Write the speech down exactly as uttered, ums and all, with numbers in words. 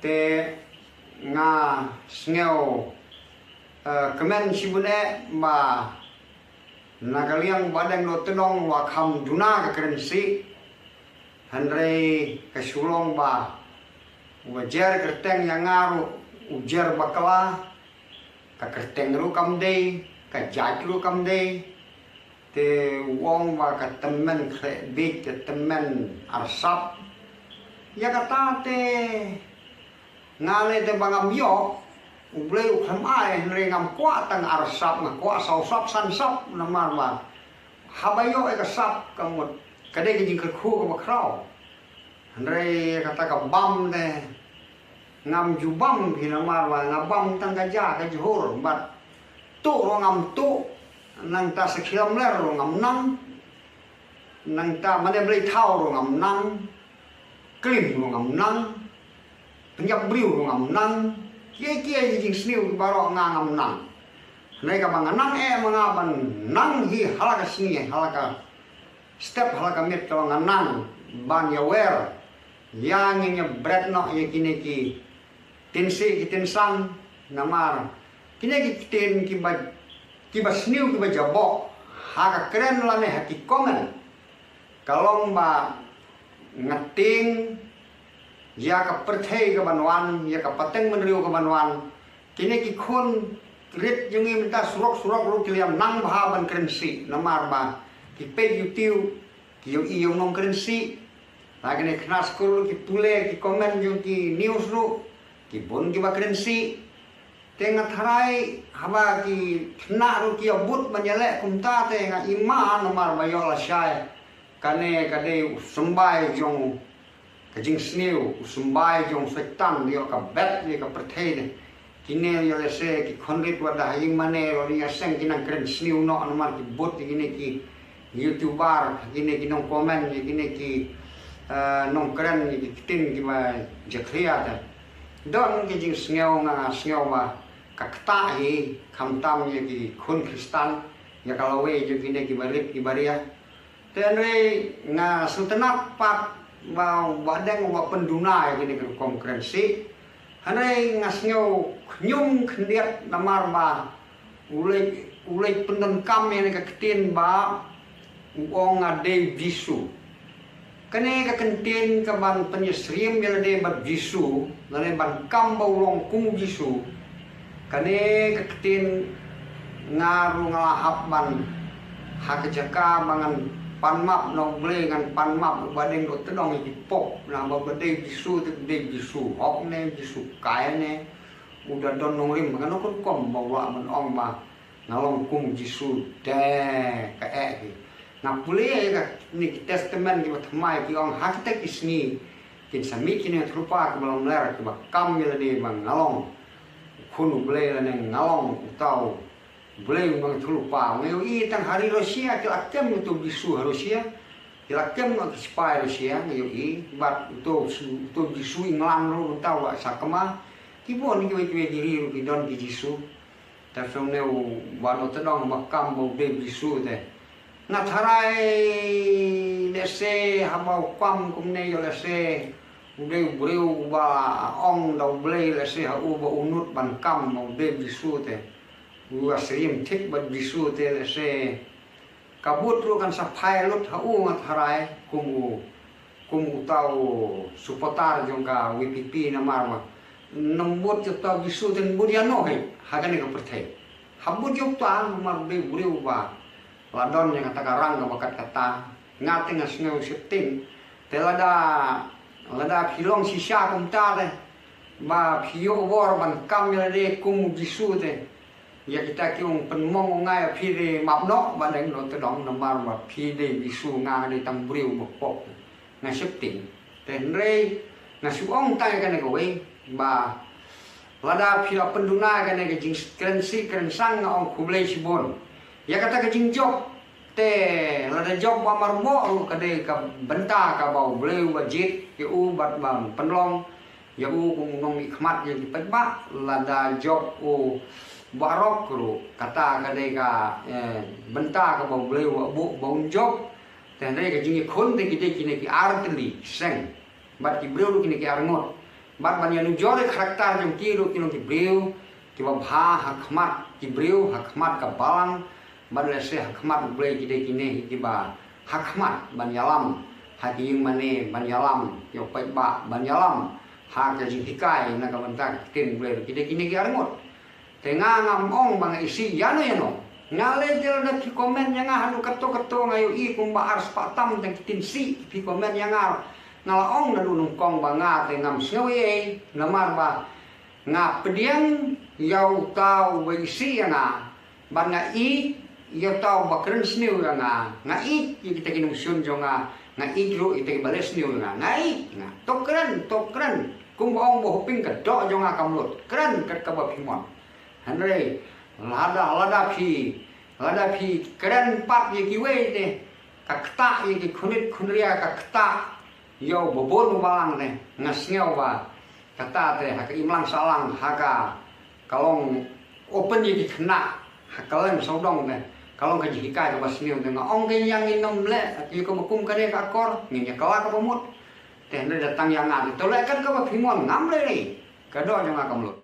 Te nga sngew, eh, kmen shibun eh ba na ka liang Bah Deng Dohtdong wa kham duna ka kren sih. Hynrei ka shu long ba u ba jer kyrteng ïa nga ruh u jer bakla, ka kyrteng ruh kam dei, ka jait ruh kam dei. Te u ong ba ka tymmen khleh biej, ka tymmen arsap. Ïa kata te nga leh te ba ngam ïoh, U Blei u khlem ai, hynrei ngam kwah tang arsap, nga kwah saw sap san sap, namar ba haba ïoh ïa ka sap ka mut ka dei ka jingkyrkhu kaba khraw. Hynrei kata ka bam te ngam ju bam phi, namar ba nga bam tang ka ja ka jhur, bad tuh ruh ngam tuh, nangta sa khie lamler ruh ngam nang, nangta mane blei thaw ruh ngam nang, klim ruh ngam nang, pynïap briew ruh ngam nang, kiei kiei ki jingsniew baroh nga ngam nang. Hynrei kaba nga nang eh ma nga ban nang hi ha la ka sngi, ha la ka step, ha la ka miet, kaba nga nang ban ïawer ïa, ngin ïa bret noh ïa kine ki ktien sih ki ktien sang, namar kine ki ktien kiba, kiba sniew, kiba jaboh ha ka kren lane ha ki comment, ka long ba nga tieng ïa ka pyrthei kaban wan, ïa ka pateng bynriew kaban wan. Kine ki khun rit jong ngi mynta surok surok ruh ki la ïa nang bha ban kren sih, namar ba ki peit YouTube, ki ïohi ïa u nongkren sih. La kine khynnah skul ki pule ki comment jong ki news ruh, ki bun kiba kren sih. Te nga tharai haba ki khynnah ruh ki ïa bud ban ïaleh kumta, te nga ïma namar ba ïoh lashai kane ka dei u symbai jong ka jingsniew, u symbai jong Soitan, ïoh ka bet ïa ka pyrthei te. Kine ïoh lehse ki khun rit wat da ha ïing mane, wat da ïa seng, ki nang kren sniew noh namar ki bud ïa kine ki YouTuber, kine ki nong comment, kine ki, eh, nong kren, ki ktien kiba jakhlia te. Don ki jingsngew, nga sngew ba ka ktah hi, khamtam ïa ki khun Khristan, ïa ka lawei jong kine kiba rit kiba ria. Te hynrei nga sngewtynnat pat ba Bah Deng u ba pynduna ïa kine ki rukom kren sih. Hynrei nga sngew khñium khyndiat namar ba u leit, u leit pyndonkam ïa kane ka ktien ba u ong nga dei Jisu. Kane ka ktien kaban pynïasyriem ïa lade bad Jisu, lane ban kam ba u long kum u Jisu. Kane ka ktien nga ruh nga la hap ban, ha ka jaka ba ngan pan map na U Blei, ngan pan map u Bah Deng Dohtdong ïa ki pop, na ba ba dei Jisu te dei Jisu hok ne, Jisu kai ne. U da don nongrim, nga nang kut kom ba u lah ban ong ba nga long kum Jisu te ka eh hi. Nga pule ïa kane ki testament kiba thymmai ki ong ha kita ki sngi kin sa mih kine ki thylliej kiba lamler kiba kam ïa lade ba nga long u khun U Blei lane nga long uta U Blei u nongïathuhlypa. Nga ïohi tang ha ri Russia ki la kem uto u Jisu ha Russia. Ki la kem ki sipai Russia, nga ïohi, bad uto u Jisu England ruh mynta u la sakma. Ki bun kiwei kiwei ki ri ruh ki don ki Jisu. Te shu ne u Bah Dohtdong ba kam ba u dei Jisu te. Nga tharai lehse haba u kam kumne ïoh lehse u dei u briew uba ong da U Blei lehse ha u ba u nud ban kam ba u dei Jisu te. U ïasyriem thik bad Jisu te lehse ka vote ruh kan sa phai lut ha u, nga tharai, kum u, kum uta u supporter jong ka V P P namar ba nym vote ïa uta u Jisu te nym vote ïano hi ha kane ka pyrthei. Hap vote ïa uta namar u dei u briew uba la don ïa kata ka rang kaba kat kata. Nga te nga sngew sheptieng. Te lada, lada phi long shisha kumta te, ba phi ïoh bor ban kam ïa lade kum u Jisu te, ïa kita ki ong pynmong ong nga ïa phi te, map noh Bah Deng Dohtdong namar ba phi dei Jisu, nga dei tang briew ba pop. Nga sheptieng. Te hynrei nga shu ong tang ïa kane kawei ba lada phi la pynduna ïa kane ka jingkren sih kren sang, nga ong khublei shibun. Ïa kata ka jingjop te, lada jop ba marmoh ruh ka dei ka bynta kaba U Blei u ba jied ïa u bad ba pynlong ïa u kum u nongmihkhmat ïa ki paidbah. Lada jop u baroh ruh kata ka dei ka, eh, bynta kaba U Blei u ba buh ba un jop. Te hynrei ka jingïakhun te ki dei kine ki ar tylli seng bad ki briew ruh kine ki ar ngut. Bad ban ïanujor ïa ka character jong ki ruh ki long ki briew kiba bha ha khmat ki briew, ha khmat ka balang, bad lehse ha khmat U Blei ki dei kine kiba ha khmat ban ïalam ha ki ïingmane, ban ïalam ïa u paidbah, ban ïalam ha ka jinghikai na ka bynta ka ktien U Blei, ki dei kine ki arngut. Te nga ngam ong ba nga isih ïano ïano. Nga leh jel da phi comment ïa nga haduh kato kato, nga ïohi kumba ar spah tam tang ki tin sih phi comment ïa nga. Nga la ong naduh nyngkong ba nga te ngam sngew ei ei, namar ba nga pdiang ïa uta uba isih ïa nga. Bad nga ïeit ïa uta uba kren sniew ïa nga. Nga ïeit ïa kita ki nongshun jong nga. Nga ïeit ruh ïa kita kiba leh sniew ïa nga. Nga ïeit, nga. To kren, to kren. Kumba ong Bah Hoping, ka doh jong nga kam lut. Kren kat kaba phi mon. Hynrei lada, lada phi, lada phi kren pat ïa kiwei te, ka ktah ïa ki khunit khunria, ka ktah ïa u babun u balang te, nga sngew ba kata te ha ka imlang sahlang, ha ka, ka long open ïa ki khynnah ha kylleng sawdong te, ka long ka jinghikai kaba sniew te. Nga ong kein ïa ngin ym leh ïa kaba kum kane ka akor, ngin ïa kylla kaba mut. Te hynrei da tang ïa nga te, to leh kat kaba phi mon, ngam leh ei ei. Ka doh jong nga kam lut.